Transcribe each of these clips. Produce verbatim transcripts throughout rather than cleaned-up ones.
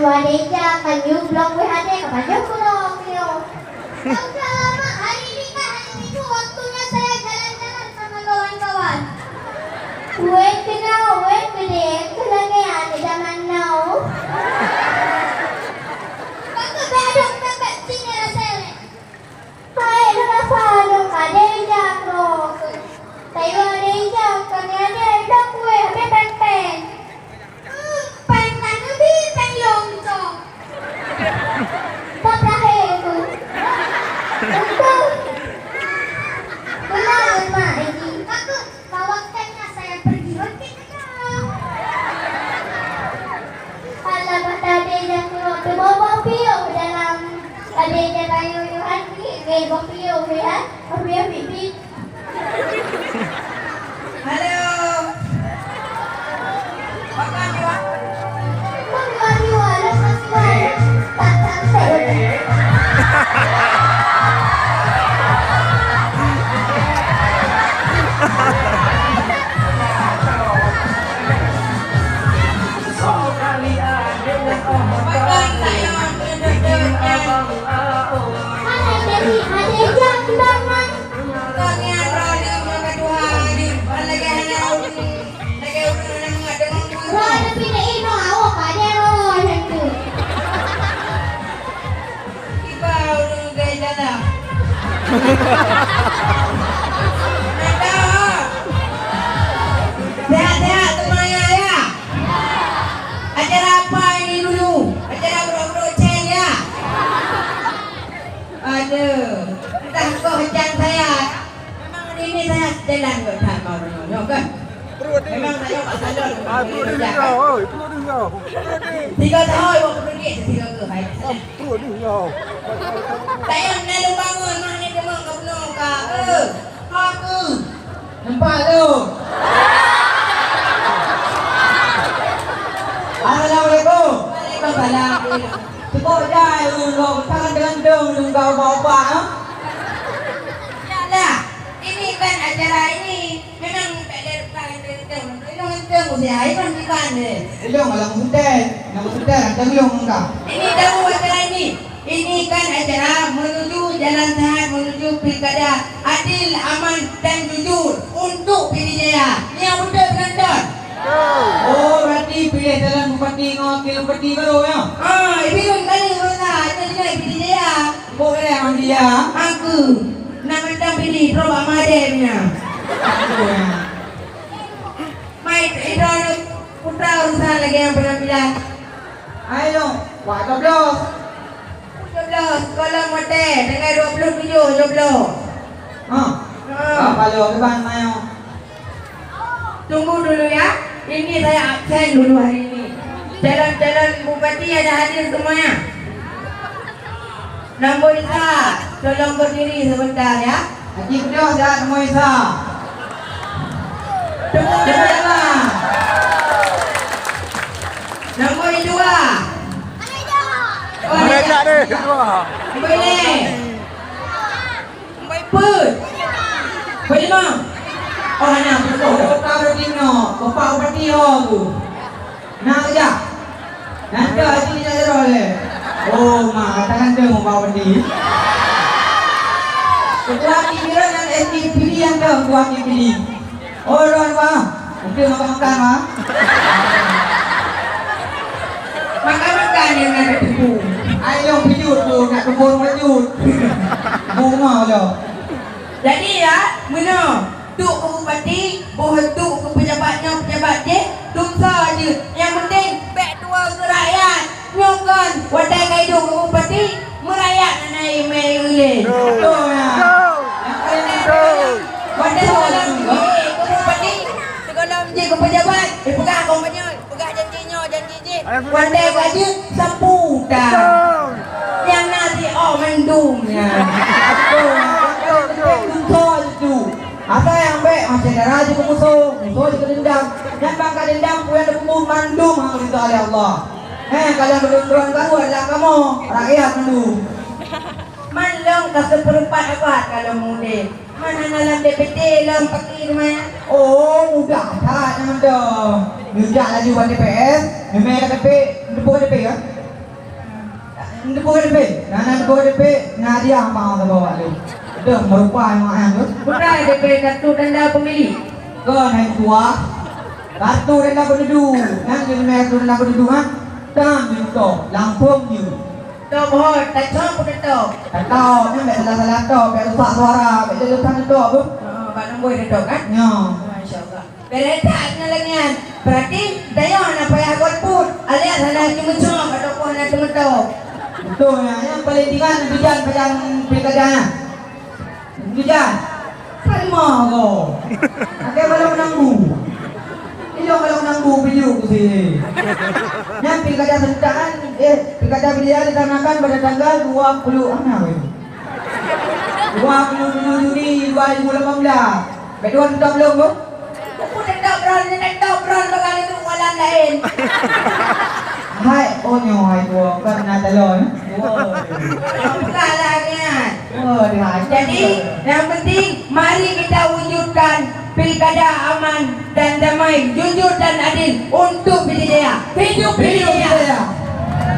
Wadéja ka nyoe blok W H D ka pajoh keudroe nyoe. Tahu tak lama hari ini kan hari Minggu waktunya saya jalan-jalan sama kawan-kawan. Weh kenal, weh gede, keulangéan zaman now. Baka bèk ada peunapat sini rasa elek. Hai, lôn rasa lôn ka deh jak lôn. Tayo deh jak, kami ada dak kueh habis peng-peng. Hmm, peng tanah bi peng long cok. Top lahé tu. Untung. Benar, Mak Eji. Bagus. Bawakannya saya pergi. Oke, dadah. Alah, mata dia dah keluar. Cuma bau piôh dalam. Ada dia kayu-kayu hati. Eh, bau piôh, ya. Bau piôh, bibit. Halo. Makan, Iwan. Makan, Iwan. Makan, Iwan. Tak cantik. Makan, tak payah. Hai, Dewi, hai, Dewi, jangan. Kau ni ada orang yang kata Tuhan, lagi hanya orang. Roh ada pindah inoe, awak pada roh macam tu. Tiba ureueng gaya jalan. Nada. Sehat-sehat semua ya, ya? Acara apa ini dulu? Acara buruk-buruk Cen ya? Aduh, entah kok hujan saya. Memang hari ini saya jalan kok tak mau nyonya kan? Memang saya tak sadar. Ah, perut dia, oi, perut dia. Tiga tahun, buat perut dia, tiga ke, hai. Ah, perut dia. Saya nak lu bangun, mah ni demam ke penuh ka. Eh, aku. Nampak tu. Assalamualaikum. Waalaikumsalam. Cukup jai ureueng lom, kan ganteng-ganteng, ureueng gau bak-bak, ha? Yalah, ini kan acara ini memang tak ada ganteng-ganteng. Ini ganteng usia, ini kan bukan deh. Ilong alam hutan, nama hutan, ganteng ilong enggak. Ini tahu acara ini. Ini kan acara menuju jalan sehat, menuju pilkada adil, aman dan jujur untuk P D Jaya. Nyang beutôi penonton. Oh, berarti pilih calon bupati ngon wakil bupati baru ya? Ah, itu kan kali masa itu juga P D Jaya. Boleh Ahmad Jaya. Aku nak mentang pilih Prof Ahmad Jaya. Aku ya. Mai, itu putra urusan lagi yang penampilan. Ayo, wak coblos. Coblos, kolom mote, dengan dua puluh tujuh coblos. Ha. Ha. Apa lo depan mayo? Tunggu dulu ya. Ini saya absen dulu hari ini. Calon-calon bupati ada hadir semuanya. Nombor Isa, tolong berdiri sebentar ya. Haji Pedas dah nombor Isa. Tunggu dulu ya, Bang. Nombor dua. Oh, Mereka ada ni, dua. Boleh. Baik pun. Boleh, Bang. Oh, hana betul. Bapak Bupati, oh, tu. Nak aja. Nanti Haji nak jalan le. Oh, ma, katakan dia mau bawa ni. Ketua Kibiran dan S D P D yang dah ketua Kibiri. Oh, dah, ma. Mungkin makan-makan, ma. Makan-makan yang nak tipu. Ayo, pijut tu, nak kebun pijut. Bunga lo. Jadi ya, meno. Duek keu bupati, boh duek keu pejabat nyoe, pejabat jih, dumsa jeuet. Nyang penting, bèk tuwoe keu rakyat. Nyoe kon, watèe ka iduek keu bupati, meurakyat hana imè ulèe. Betul, ya. Betul. Watèe sigohlom jih keu bupati, sigohlom jih keu pejabat, dipeugah kompanye. Peugah janji nyoe, janji jih. Watèe ka jeuet, sapu tan. Nyang na siôh mandum nyan. Betul, betul, betul. Beutôi itu. Asai nyang bèk, macam dara jeuet keu musoh, musoh jeuet keu deundam. Nyan ban ka deundam, peue nyang teupeubeuet mandum hana ridha lé Allah. Heh, ka lheueh beudeueng droen baru adalah kamoe, rakyat mandum. Man lôn ka seupeureupat abad ka lôn mudé. Mana dalam D P T lom paki rumah? Oh, mudah that nyan mantong. Neujak laju bak T P S, neumè K T P, neupeu K T P kan? Teupeue D P, na na teupeue D P, na hadiah ma saboh bak lôn. Deuh meurupa nyang ayah tu. Bukan D P, kartu tanda pemilih. Kon hai tuah. Kartu tanda penduduk. Nyan di mana kartu tanda penduduk, ha? Tam di muka, langsung je. Tom hot, tacok pun tetap. Tetap, nyan bèk salah-salah top, bèk rusak suara, bèk lulusan tetap tu. Ha, bak nombor tetap kan? Ya. Masya Allah. Beda tak ngon lagèe nyan. Berarti dayah na payah golput, alias hana teumeucok ataupun hana teumeuto. Beutôi nyan, nyang paléng ringan bijan pajan pilkada nyan. Bijan. Terima ko. Ada kalau menanggu. Iyo kalau menanggu biju ku sini. Nyan pilkada serentak, eh, pilkada bijan dilaksanakan pada tanggal dua puluh enam. Dua puluh tujuh Juni dua ribu lapan belas. Bèk dua tetap lôn, Bu? Buku tetap ron, tetap ron bak kami tu walan lain. Hai, oh nyoe hai dua, kan na calon. Oh. Bukan lah niat. Oh, dia. Jadi, yang penting mari kita wujudkan pilkada aman dan damai, jujur dan adil untuk Pidie Jaya. Hidup Pidie Jaya.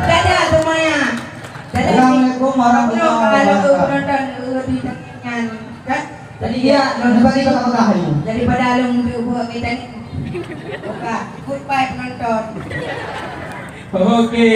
Dadah semuanya. Assalamualaikum warahmatullahi wabarakatuh. Kalau penonton, eh, di nyan, kan? Jadi, ya, nonton tadi kata-kata hari. Daripada alun untuk buat kita ni. Buka. Goodbye, penonton. Oke.